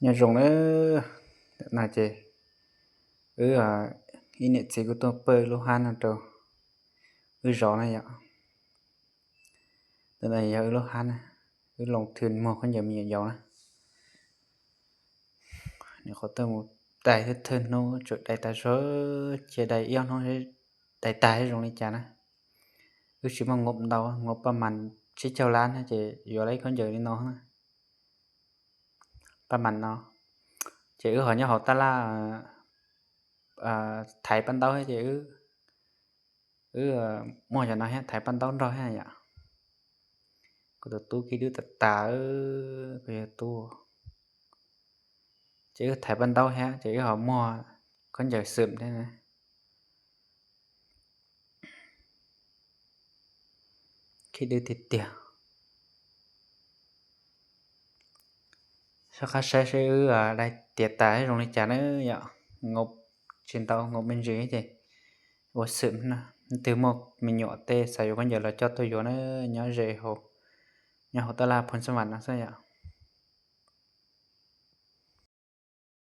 Nyob zoo na, no ces wb ib niam txiv kuj tuaj pab lub hab no rau wb zov na yom. Ntawm no yog wb lub hab na, wb loo thwm muag khaub ncaws me nyuam yaus na. Nws qhov tuaj mus dai thawj thawj hnub tsuas dai tas zog, cia dai ib ob hnub dai tag zoo li cas na. Wb tsis muaj nqaum ntau, nqaum paj mas tsib caug lab na ces yuav lawm ib khaub ncaws li no na. Paj mas no ces wb ho nyob hauv tab laj thaiv paj ntaub thiab ces wb muaj cov no thiab thaiv paj ntaub nrog thiab yom. Kuv tus tub khib dub tas tas, kuv yog tub, ces wb thaiv paj ntaub thiab ces wb ho muag khaub ncaws xwm thiab. Khib dub tiag tiag. Soj qab saib seb wb dai tiav tas zoo li cas na yom. Nqaum tsis ntau, nqaum me ntsis ces ua xwm na. Leej twg muaj me nyuam tej xav yuav khaub ncaws los coj tuaj yuav na, nyob ze hauv, nyob hauv tab laj Phoos Xas Vas no xwb yom.